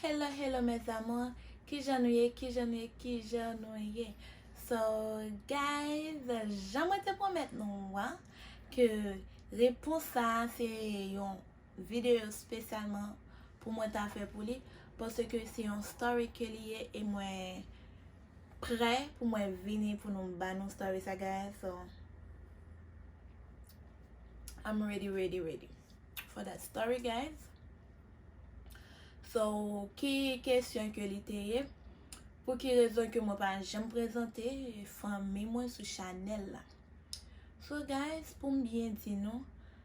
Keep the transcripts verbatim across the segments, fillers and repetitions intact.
Hello, hello, mes amours. Kijan nou ye? Kijan nou ye? Kijan nou ye? So, guys, jan mwen te pwomèt nou an, ke repons sa a se yon videyo espesyalman pou mwen ta fè pou li, paske se yon story ke li ye e mwen prè pou mwen vini pou nou ba nou story sa, guys. So, I'm ready, ready, ready for that story, guys. So, ki kesyon ke li te ye? Pou ki rezon ke mwen pa janm prezante fanmi mwen sou chanèl la? So, guys, pou m byen di nou,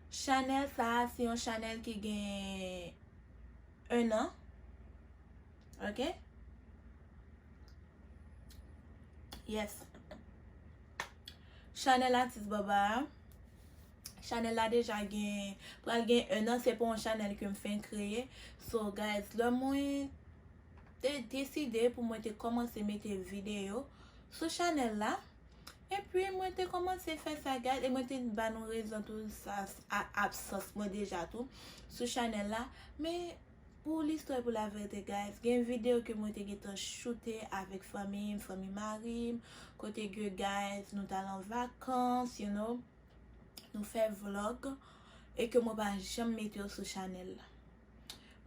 chanèl sa a se yon chanèl ki gen un an. Ok? Yes. Chanèl Atis Baba a. Chanèl la deja gen, pral gen un an, se pa yon chanèl ke m fenk kreye. So, guys, lè mwen te deside pou mwen te kòmanse mete videyo sou chanèl la, epi mwen te kòmanse fè sa, guys, e mwen te ba nou rezon tou sa, a, absans mwen deja tou sou chanèl la. Men, pou listwa, pou laverite, guys, gen videyo ke mwen te gentan choute avèk fanmi m, fanmi mari m, kote ke, guys, nou t al an vakans, you know, nou fè vlog, e ke mwen pa janm mete yo sou chanèl la.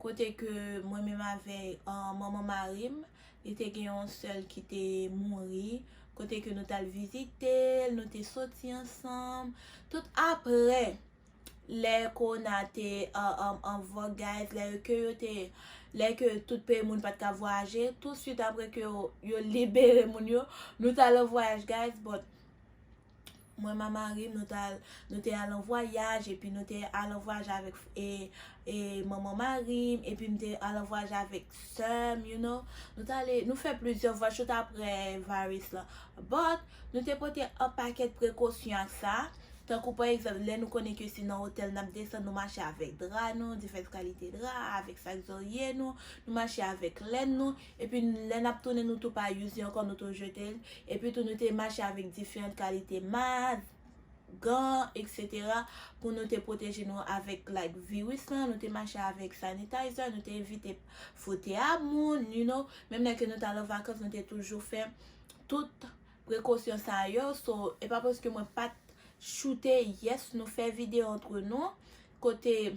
Kote ke mwen menm avèk, uh, manman mari m, li te gen yon sè l ki te mouri, kote ke nou t al vizite l, nou te soti ansanm. Tout apre, lè kowona te, uh, um, an vòg, guys, lè ke yo te, lè ke tout peyi moun pa t ka vwayaje, tousuit apre ke yo, yo libere moun yo, nou t al an vwayaj, guys, but mwen, manman mari m, nou t al, nou te al an vwayaj, epi nou te al an vwayaj avèk, e, e, manman mari m, epi m te al an vwayaj avèk sè m, you know. Nou t ale, nou fè plizyè vwayaj tout apre virus la. But, nou te pote an pakèt prekosyon ak sa. Tankou pa egzanp, lè nou konnen ke si nan otèl n ap desann, nou mache avèk dra nou, divès kalite dra, avèk sak zòrye nou, nou mache avèk lèn nou, epi lè n ap tounen, nou tou pa use li ankò, nou tou jete l. Epi tou, nou te mache avèk diferan kalite mask, gan, et cetera, pou nou te pwoteje nou avèk, like, viris lan, nou te mache avèk sanitizer, nou te evite fwote a moun, you know, menm lè ke nou t al an vakans, nou te toujou fè tout prekosyon sa yo. So, e pa paske mwen pa t choute, yes, nou fè videyo antre nou, kote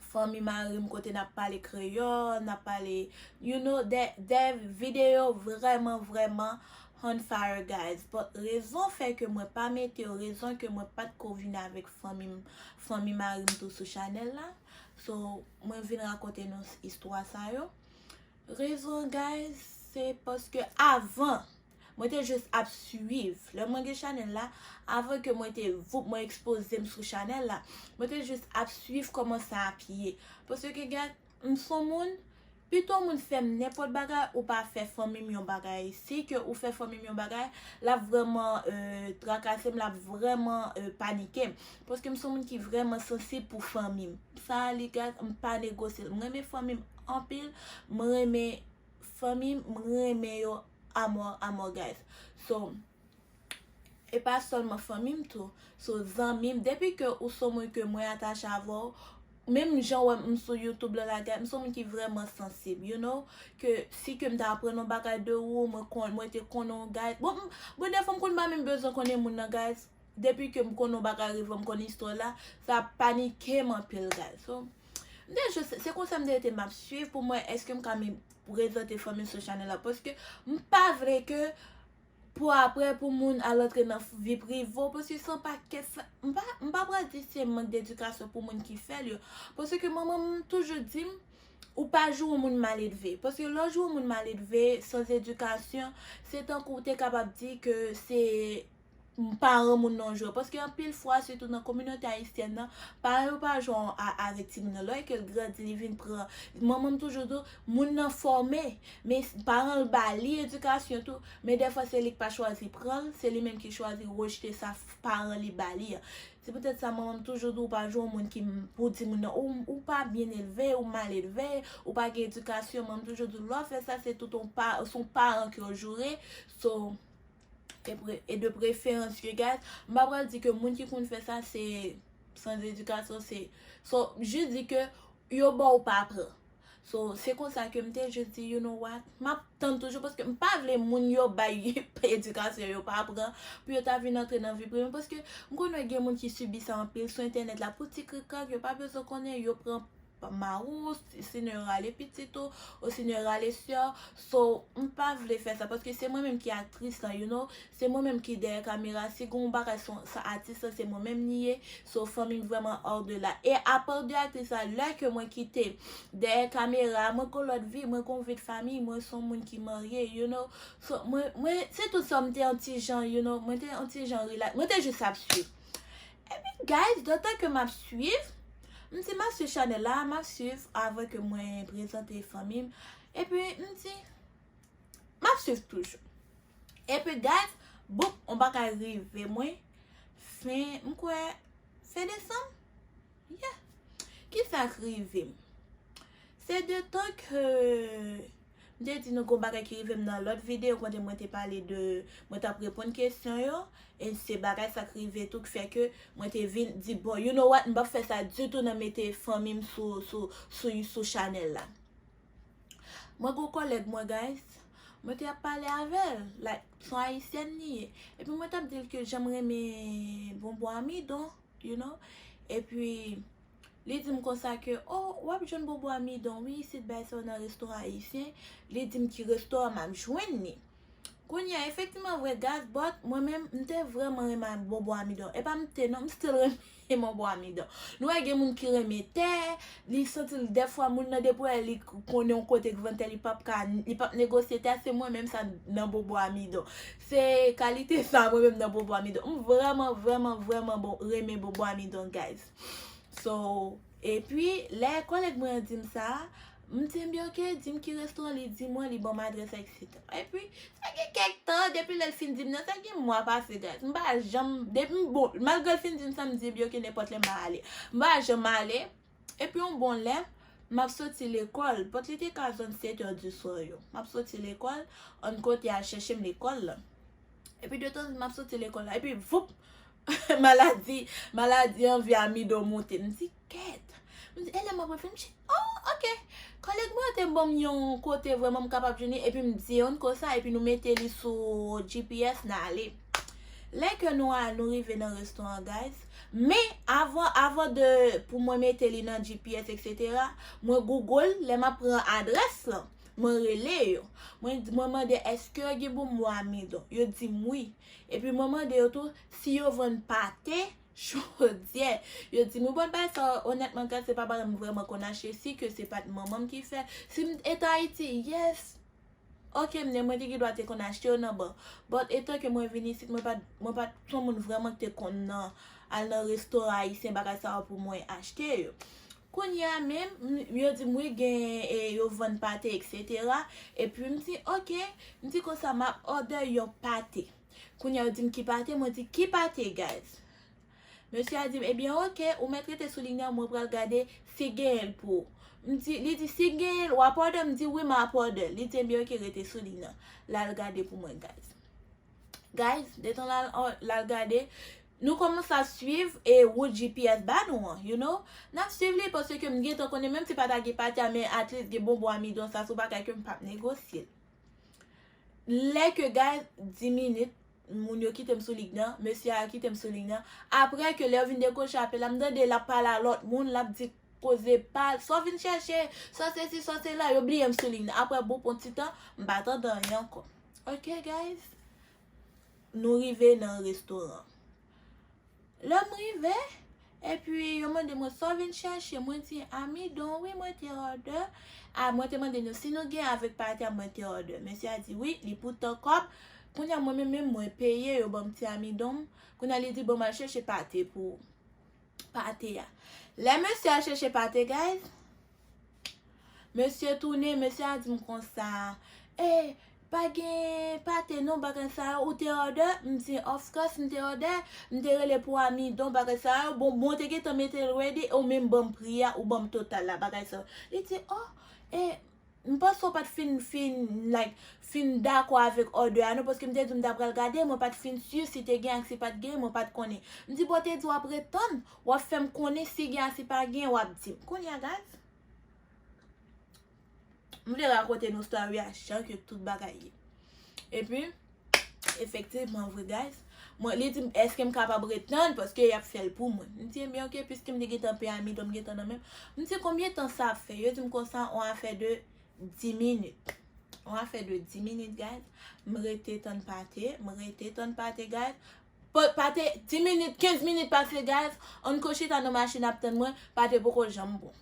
fanmi mari m, kote n ap pale kreyòl, n ap pale, you know, de, de videyo vrèman, vrèman on fire, guys. But rezon fè ke mwen pa mete yo, rezon ke mwen pa t ko vin avèk fanmi m, fanmi mari m tou sou chanèl la. So, mwen vin rakonte nou s-, istwa sa yo. Rezon, guys, se paske avan, mwen te jis ap swiv. Lè mwen gen chanèl la, avan ke mwen te voup mwen ekspoze m sou chanèl la, mwen te jis ap swiv kòman sa ap ye. Paske, guys, m s on moun, pito moun fè m nenpòt bagay, ou pa fè fanmi m yon bagay. Si ke ou fè fanmi m yon bagay, l ap vrèman, euh, trakase m, l ap vrèman, euh, panike m. Paske m s on moun ki vrèman sansib pou fanmi m. Sa a, li, guys, m pa negosye l. M renmen fanmi m anpil, m renmen fanmi m, m renmen yo amò, amò, guys. So, e pa sèlman fanmi m tou. So, zanmi m, depi ke ou s on moun ke mwen atache avè w, menm jan w wè m sou YouTube la, la, guys, m s on moun ki vrèman sansib, you know, ke si ke m ta aprann yon bagay de ou, mwen kon-, mwen te konnen w, guys. Bon, m, bon, dèfwa m konn pa menm bezwen konnen moun nan, guys. Depi ke m konnen yon bagay rive, m konnen istwa la, sa panike m anpil, guys. So, m te jis, se konsa m te rete, m ap swiv pou m wè èske m ka menm prezante fanmi m sou chanèl la. Paske m pa vle ke pou apre, pou moun al antre nan vi prive w, paske se yon pakèt sa, m pa, m pa pral di se mank dedikasyon pou moun ki fè l yo. Paske manman m toujou di m, ou pa joure yon moun maledve. Paske lè w joure yon moun maledve, san edikasyon, se tankou w te kapab di ke se paran moun nan w joure. Paske anpil fwa, sitou nan kominote ayisyèn nan, paran yo pa jwe a-, avèk timoun nan. Lè ke l grandi, li vin pran, manman m toujou di w, moun nan fòme, men s-, paran l ba li edikasyon tou, men dèfwa se li k pa chwazi pran l, se li menm ki chwazi rejte sa f-, paran li ba li a. Se poutèt sa manman m toujou di w pa jwe yon moun ki m-, pou di moun nan, ou, ou pa byen elve, ou mal elve, ou pa gen edikasyon. Manman m toujou di w, lè w fè sa, se tout yon pa-, se yon paran ke w joure. So, e pre-, e de preferans, you guys, m pa pral di ke moun ki konn fè sa, se san edikasyon, se, so, jis di ke yo ba w pa pran. So, se konsa ke m te jis di, you know what, m ap tann toujou, paske m pa vle moun yo bay edikasyon yo pa pran, pou yo ta vin antre nan vi prive m, paske m konnen gen moun ki sibi sa anpil sou entènèt la, pou ti krikrak, yo pa bezwen konnen, yo pran mari w, sinon yo rale pitit ou, ou sinon yo rale sè w. So, m pa vle fè sa, paske se mwen menm ki aktris la, you know, se mwen menm ki dèyè kamera. Si gen yon bagay sa atis la, se mwen menm li ye. So, fanmi m vrèman hors de là. E apa de aktris la, lè ke mwen kite dèyè kamera, mwen gon lòt vi, mwen gon vi de fanmi, mwen se yon moun ki marye, you know. So, mwen, mwen, se tout sa, m te yon ti jan, you know, mwen te yon ti jan relax, mwen te jis ap swiv. Epi, guys, de tan ke m ap swiv, m di m ap swiv chanèl la, m ap swiv avan ke mwen prezante fanmi m. Epi, m di, m ap swiv toujou. Epi, guys, boum, yon bagay rive mwen. Fen, m kwè, fen desanm? Yeah. Kisa k rive m? Se de tan ke m te di nou gon bagay ki rive m nan lòt videyo, kote mwen te pale de, mwen t ap reponn kesyon yo, e se bagay sa k rive tou ki fè ke mwen te vin di, bon, you know what, m p ap fè sa ditou nan mete fanmi m sou, sou, sou, sou chanèl la. Mwen gon kòlèg mwen, guys, mwen te ap pale avè l, like, se yon ayisyèn li ye. Epi mwen t ap di l ke jan m renmen bonbon amidon, you know. Epi, li di m konsa ke, oh, w ap jwenn bonbon amidon, wi, isit bay sa yo nan restoran ayisyen. Li di m ki restoran m ap jwenn li. Kounye a, efektivman vre, guys, but mwen menm, m te vrèman renmen bonbon amidon. E pa m te, non, m still renmen bonbon amidon. Nou wè gen moun ki renmen tè, li santi l dèfwa moun nan depi wè li konnen yon kote k vann tè, li p ap ka, li p ap negosye tè, se mwen menm sa nan bonbon amidon. Se kalite sa mwen menm nan bonbon amidon. M vrèman, vrèman, vrèman bon, renmen bonbon amidon, guys. So, epi, lè kòlèg mwen an di m sa, m di m, "Ebyen, oke, di m ki restoran," li di mwen, li ban m adrès la, et cetera. Epi, sa gen kèk tan, depi lè l fin di m nan, sa gen mwa pase, guys. M pa janm, depi m, bon, malgre l fin di m sa, m di, "Ebyen, oke, nenpòt lè m a ale." M pa janm ale. Epi, yon bon lè, m ap soti lekòl. But li te ka zòn sèt è di swa yo. M ap soti lekòl, on kote al chèche m lekòl la. Epi, de tan m ap soti lekòl la. Epi, voup! Maladi, maladi anvi amidon monte. M di, "Kèt." M di, e lè m ap reflechi, m di, oh, oke. Kòlèg mwen te ban m yon kote vrèman m kapab jwenn li, epi m di yon konsa, epi nou mete li sou G P S, n ale. Lè ke nou a, nou rive nan restoran, guys. Men, avan, avan de, pou mwen mete li nan G P S, et cetera, mwen Google, lè m ap pran adrès lan, mwen rele yo. Mwen, mwen mande, èske yo gen bonbon amidon? Yo di m wi. Epi mwen mande yo tou si yo vann pate chodyè. Yo di m wi, bon, bagay sa, onètman, guys, se pa bagay m vrèman konn achte, si ke se pa t manman m ki fè. Si m te Ayiti, yes. Oke, m ne, mwen te gen dwa te konn achte yo nan ba. But etan ke mwen vin isit, mwen pa t, mwen pa t yon moun vrèman ki te konn nan, al nan restoran ayisyen, bagay sa yo pou mwen achte yo. Kounye a menm, m, yo di m wi gen, e, yo vann pate, et cetera. Epi m di, oke, m di konsa, m ap order yon pate. Kounye a yo di m ki pate, mwen di, ki pate, guys? Mesye a di m, ebyen, oke, ou mèt rete sou liy nan, mwen pral gade si genyen l pou ou. M di, li di, si genyen l, w ap order? M di, wi, m ap order. Li di, ebyen, oke, rete sou liy nan. L al gade pou mwen, guys. Guys, detan l al, l al gade, nou kòmanse ap swiv e wout G P S ba nou an, you know. N ap swiv li paske m gentan konnen, menm si pa ta gen pate a, men at least gen bonbon amidon sa sou bagay ke m p ap negosye l. Lè ke, guys, dis minit, moun yo kite m sou liy nan, mesye a kite m sou liy nan. Apre ke lè yo vin dekwoche apèl la, m tande l ap pale a lòt moun, l ap di koze pa l, sa w vin chèche, sa sesi, sa sela, yo bliye m sou liy nan. Apre, bon, pou yon ti tan, m pa tande anyen ankò. Oke, guys. Nou rive nan restoran. Lè m rive, epi yo mande mwen sa w vin chèche. Mwen di, amidon, wi, mwen te order. A, mwen te mande nou si nou gen avèk pate a, mwen te order. Mesye a di, wi, li pou tan kòb. Kounye a, mwen menm, menm mwen peye, yo ban m ti amidon m. Kounye a, li di, bon, m al chèche pate pou ou. Pate a. Lè mesye al chèche pate, guys, mesye tounen, mesye a di m konsa, e, pa gen pate non, bagay sa yo, ou te order? M di, of course, m te order, m te rele pou amidon, bagay sa yo, bon, bon, te gentan mete l ready, ou menm ban m pri a, ou ban m total la, bagay sa yo. Li di, oh, e, m panse w pa t fin, fin, like, fin dakò avèk order a, non, paske m te di w m ta pral gade, mwen pa t fin si si te gen ak si pa t gen, mwen pa t konnen. M di, bon, w te di w ap ret tann, w ap fè m konnen si gen ak si pa gen, w ap di m. Kounye a, guys, M vle rakonte nou story a jan ke tout bagay ye. Epi, efektivman vre, guys. Mwen, li di m, èske m kapab ret tann, paske y ap fè l pou mwen. M di, ebyen, oke, piske m te gentan peye amidon, m gentan nan men m. M di, konbyen tan sa ap fè? Yo di m konsa, on afè de dis minit. On afè de dis minit, guys. M rete tann pate, m rete tann pate, guys. Pa-, pate, dis minit, kenz minit pase, guys. An ko chita nan machin ap tann mwen, pate poko janm bon.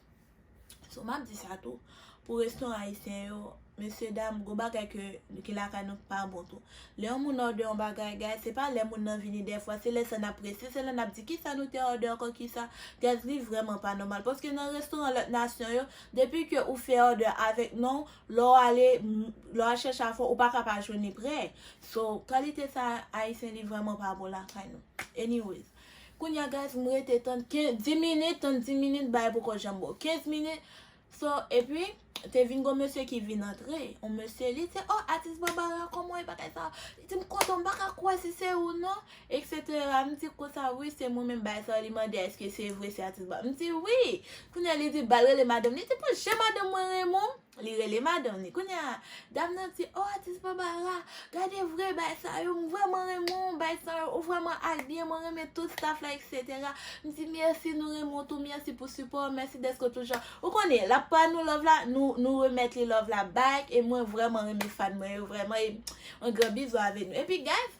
So, m ap di sa tou. Pou restoran ayisyen yo, mesye dam, gon bagay ke, ki lakay nou pa bon tou. Lè yon moun òdè yon bagay, guys, se pa lè moun nan vini dèfwa, se lè sa n ap prese, se lè n ap di, "Kisa nou te òdè ankò, kisa?" Guys, li vrèman pa nòmal. Paske nan restoran lòt nasyon yo, depi ke ou fè òdè avèk non, lè w ale, m, lè w al chèche afè w, ou pa ka pa jwenn li prè. So, kalite sa, ayisyen, li vrèman pa bon lakay nou. Anyways, kounye a, guys, m rete tann kenz, dis minit, tann dis minit, bagay poko janm bon. Kenz minit, so, epi, te vin gon mesye ki vin antre. Yon mesye, li di, "Oh, atis Barbara, kòman w ye, bagay sa?" Li di, "M kontan, m pa ka kwè si se ou non," et cetera. M di konsa, "Wi, se mwen menm, bagay sa." Li mande, "Èske se vre, se atis Barbara?" M di, "Wi." Kounye a, li di, "Ba l rele madanm." Li di, "Poukisa madanm mwen renmen w?" Li rele madanm li. Kounye a, dam nan di, "Oh, atis Barbara, gade vre bagay sa yo, m vrèman renmen w, bagay sa yo, ou vrèman ak byen, mwen renmen tout staff la, et cetera." M di, "Mèsi, nou renmen w tou, mèsi pou sipò, mèsi dèske w toujou." Ou konnen, l ap pa nou love la, nou, nou remèt li love la back, e mwen vrèman renmen fan mwen yo, vrèman, e yon gran bizou avè nou. Epi, guys,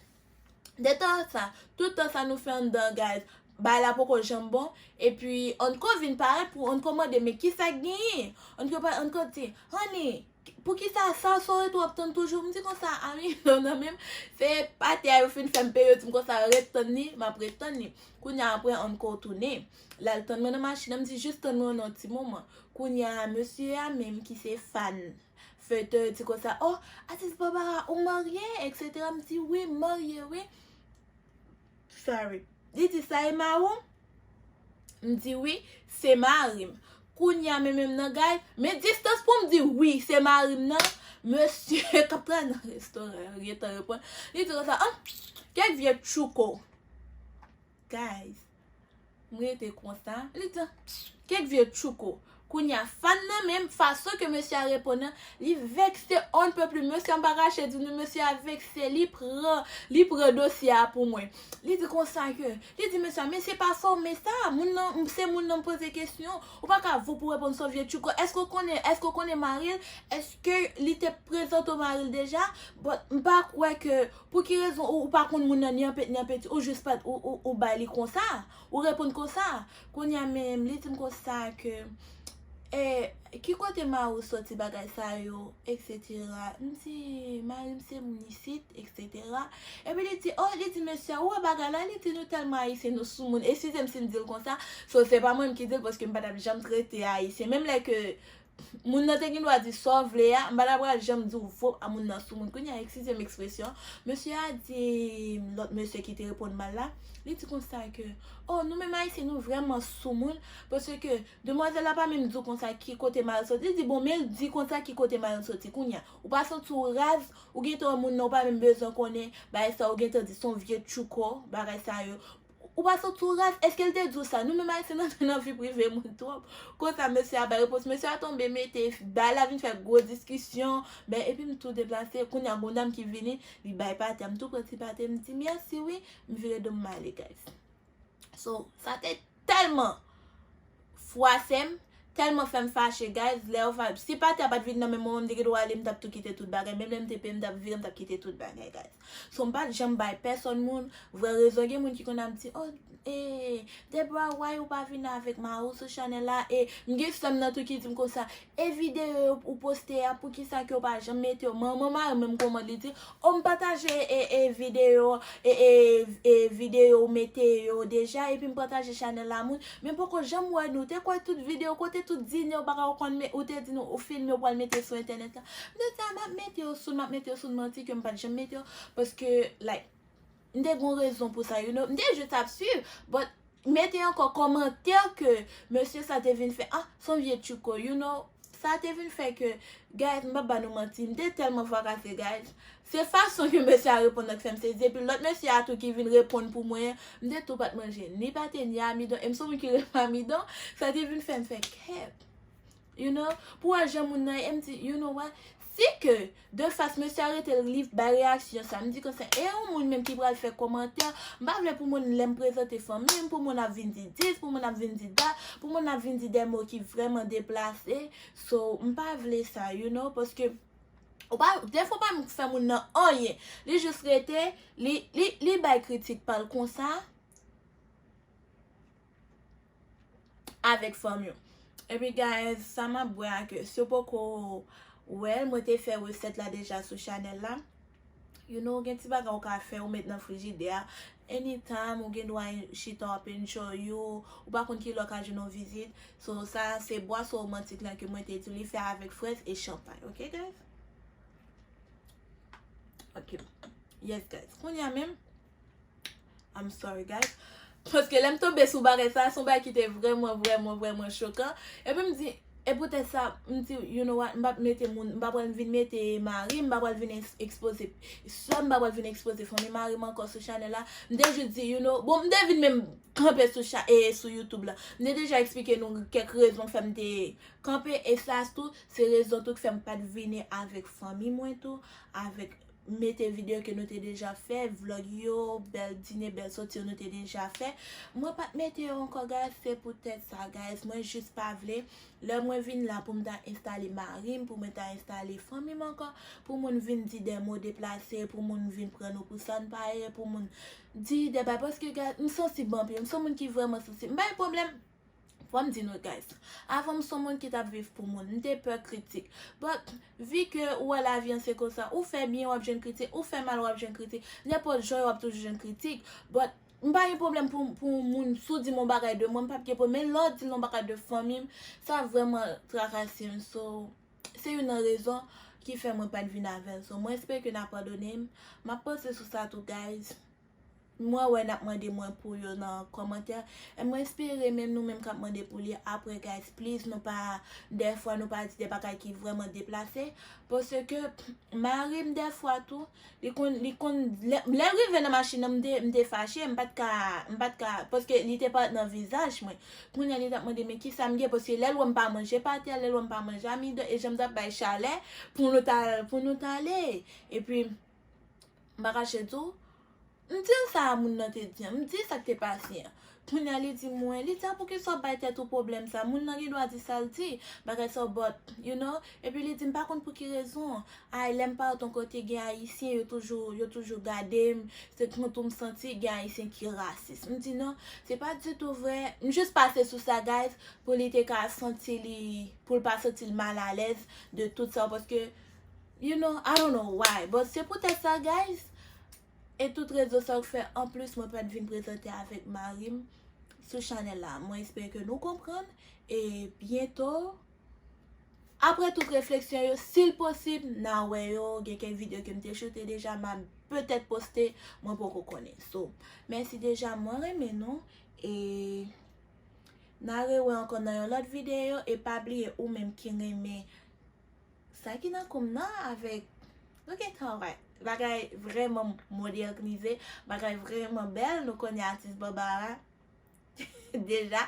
de tan sa, tout tan sa nou fè anndan, guys, bagay la poko janm bon, epi Anko vin parèt pou Anko mande, "Men kisa k genyen?" Anko pa-, Anko di, "Honey, poukisa sa, sa w rete w ap tann toujou?" M di konsa, ami, non, non, menm, se pate a yo fin fè m peye, yo di m konsa, "Ret tann li," m ap ret tann li. Kounye a, apre, Anko tounen. L al tann mwen nan machin nan, m di, "Jis tann mwen yon ti moman." Kounye a, mesye a menm ki se fan Feyton, yo di konsa, "Oh, atis Barbara, ou marye, et cetera" M di, "Wi, m marye, wi." Sorry. Li di, "Sa e mari w?" M di, "Wi, se mari m." Kounye a, men menm nan, guys, men distans pou m di, "Wi, se mari m" nan, mesye k ap travay nan restoran an gentan reponn. Li di konsa, "Ah, kèk vye tchouko." Guys, m rete konsa. Li di, "Kèk vye tchouko." Kounye a, fan nan menm, fason ke mesye a reponn nan, li vekse, on ne peut plus. Mesye a, m pa kache di nou, mesye a vekse, li pran, li pran dosye a pou mwen. Li di konsa ke, li di mesye a, "Men se pa fòme sa, moun nan, se moun nan m poze kesyon, ou pa ka vou pou reponn se yon vye tchouko. Èske w konnen, èske w konnen mari l? Èske li te prezante w mari l deja?" But, m pa kwè ke, pou ki rezon ou, ou pa konn moun nan ni an peti, ni an peti, ou jis pa, ou, ou, ou bay li konsa, ou reponn konsa. Kounye a menm, li di m konsa ke, e, "Ki kote mari w soti bagay sa yo, et cetera" M di, "Mari m se moun isit, et cetera" Epi li di, oh, li di, "Mesye a, ou wè bagay la?" Li di, "Nou tèlman ayisyen, nou soumoun." Eskize m si m di l konsa. So, se pa mwen menm ki di l, paske m pa t ap janm trete ayisyen. Menm lè ke moun nan te gen dwa di sa w vle a, m pa ta pral janm di w vo a moun nan soumoun. Kounye a, eskize m ekspresyon, mesye a di, lòt mesye ki te reponn mal la, li di konsa ke, "Oh, nou menm ayisyen, nou vrèman soumoun, paske demwazèl la pa menm di w konsa ki kote mari l soti." Li di, "Bon, men l di konsa ki kote mari l soti." Kounye a, ou pa santi w raz, ou gentan wè moun nan, ou pa menm bezwen konnen bagay sa, ou gentan di se yon vye tchouko, bagay sa yo. Ou pa santi w raz? Èske l te di w sa? Nou menm ayisyen n antre nan vi prive moun twòp. Konsa, mesye a bay repons. Mesye a tonbe mete, bagay la vin fè gwo diskisyon. Ben, epi m tou deplase. Kounye a, gon dam ki vini, li bay pate a. M tou pran ti pate, m di, "Mèsi, wi." M vire do m, m ale, guys. So, sa te tèlman fwase m, tèlman fè m fache, guys. Lè yo fa-, si pate a pa t vin nan men mwen, m te gen dwa ale, m t ap tou kite tout bagay. Menm lè m te peye, m t ap vire, m t ap kite tout bagay, guys. So, m pa t janm bay pèsòn moun vrè rezon. Gen moun ki konn ap di, "Oh, eh, Debra, why ou pa vin avèk mari w sou chanèl la?" E m gen sè m nan tou ki di m konsa, "E videyo ou poste a, poukisa ke w pa janm mete yo?" Manman mari m menm kòmande, li di, "Oh, m pataje e, e videyo, e, e, e videyo ou mete yo deja, epi m pataje chanèl la moun, men poko janm wè nou. Te kwè tout videyo, kote tout dine ou pa ka konn me-, ou te di nou, ou filme, ou pral mete sou entènèt la." M te di, "A, m ap mete yo sou, m ap mete yo sou, manti ke m pa t janm mete yo." Paske, like, m te gon rezon pou sa, you know. M te jis ap swiv, but mete ankò kòmantè ke mesye sa te vin fè, ah, se yon vye tchouko, you know. Sa te vin fè ke, guys, m p ap ba nou manti, m te tèlman fwakase, guys. Se fason ke mesye a reponn nan k fè m sezi. Epi lòt mesye a tou ki vin reponn pou mwen, m te tou pa t manje ni pate, ni amidon. E m se yon moun ki renmen amidon. Sa te vin fè m fè kèt. You know, pou wè jan moun nan ye, m di, you know what? Si ke de fas mesye a rete li bay reyaksyon sa, m di konsa, e yon moun menm ki pral fè kòmantè, m pa vle pou moun lè m prezante fanmi m, pou moun ap vin di dis, pou moun ap vin di dat, pou moun ap vin di de mo ki vrèman deplase. So, m pa vle sa, you know, paske ou pa, defo pa m fè moun nan anyen. Li jis rete, li, li, li bay kritik pa l konsa avèk fanmi w. Epi guys, sa m ap bwè a ke si w poko wè l, mwen te fè resèt la deja sou chanèl la. You know, gen ti bagay ou ka fè, ou met nan frijidè a. Anytime, ou gen dwa chita, w ap enjoy ou, ou pa konn ki lè w ka jwenn yon vizit. So, sa se bwason romantik lan ke mwen te di li fè avèk frèz e chanpay, ok guys? Ok. Yes guys. Kounye a menm, I'm sorry guys. Paske lè m tonbe sou bagay sa, se yon bagay ki te vrèman, vrèman, vrèman chokan. Epi m di, e poutèt sa, m di, you know what, m p ap mete moun, m pa pral vin mete mari m, m pa pral vin eks- ekspoze sè m, m pa pral vin ekspoze fanmi mari m ankò sou chanèl la. M te jis di, you know, bon, m te vin menm kanpe sou cha, e sou YouTube la. M te deja eksplike nou kèk rezon k fè m te kanpe, e sa tou, se rezon tou k fè m pa t vini avèk fanmi mwen tou, avèk mete videyo ke nou te deja fè, vlog yo, bèl dine, bèl soti yo nou te deja fè. Mwen pa t mete yo ankò, guys, se poutèt sa, guys. Mwen jis pa vle. Lè mwen vin la pou m ta enstale mari m, pou mwen ta enstale fanmi m ankò, pou moun vin di de mo deplase, pou moun vin pran nou pou sa n pa ye, pou moun di de bagay, paske, guys, m sansib anpil, m se yon moun ki vrèman sansib. M pa gen pwoblèm. Fò m di nou, guys, avan m se yon moun ki t ap viv pou moun, m te pè kritik. But, vi ke ou wè lavi an se konsa, ou fè byen, w ap jwenn kritik, ou fè mal, w ap jwenn kritik, nenpòt jan w ap toujou jwenn kritik. But, m pa gen pwoblèm pou, pou moun, si w di m yon bagay de mwen, m p ap gen pwoblèm, men lè w di m yon bagay de fanmi m, sa vrèman trakase m. So, se youn nan rezon ki fè mwen pa t vin avè l. So, mwen espere ke n a padone m. M ap panse sou sa tou, guys. Mwen wè n ap mande mwen pou yo nan kòmantè. E mwen espere menm nou menm k ap mande pou li apre, guys, please, nou pa, dèfwa nou pa di de bagay ki vrèman deplase. Paske mari m dèfwa tou, li konn, li konn, lè, lè l rive nan machin nan, m te, m te fache, m pa t ka, m pa t ka, paske li te parèt nan vizaj mwen. Kounye a li t ap mande, men kisa m gen, paske lè l wè m pa manje pa tè, lè l wè m pa manje amidan, e jan m t ap bay chalè pou nou ta, pou nou t ale. Epi, m pa kache di w, m di l sa moun nan te di an, m di sa k te pase an. Kounye a li di mwen, li di a, poukisa w bay tèt ou pwoblèm sa? Moun nan gen dwa di sa l di, bagay sa, but, you know, epi li di m pa konn pou ki rezon. Ay, lè m pa t yon kote gen ayisyen, yo toujou, yo toujou gade m, se tankou m santi gen ayisyen ki rasis. M di non, se pa ditou vre. M jis pase sou sa, guys, pou li te ka santi li, pou l pa santi l malalèz de tout sa, paske, you know, I don't know why, but se poutèt sa, guys. E tout rezon sa yo k fè, anplis, mwen pa t vin prezante avèk mari m sou chanèl la. Mwen espere ke nou konprann. E byento, apre tout refleksyon yo, si l posib, n a wè yo. Gen kèk videyo ke m te choute deja, m a petèt poste, mwen poko konnen. So, mèsi deja, mwen renmen nou. E n a rewè ankò nan yon lòt videyo. E pa bliye, ou menm ki renmen sa ki nan kou m nan avèk, nou gentan wè. Bagay vrèman modernize, bagay vrèman bèl, nou konnen atis Barbara deja.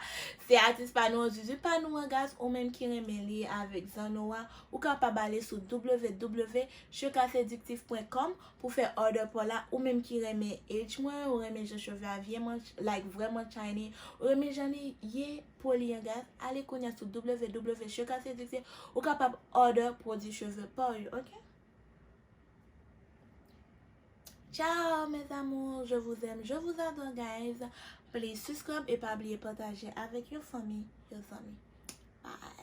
Se atis pa nou an, zuzu pa nou an, guys, ou menm ki renmen li avèk zanno a, ou kapab ale sou w w w chekasediktif pwen kòm pou fè order pa w la, ou menm ki renmen age mwen, ou renmen jan cheve a vye mwen, like, vrèman shiny, ou renmen jan li ye, poli an, guys, ale kounye a sou w w w chekasediktif, ou kapab order pwodui cheve pa w yo, ok? Ciao, mes amours, je vous aime, je vous adore, guys. Please subscribe e pa bliye pataje avèk yon fanmi, yon zanmi. Bye.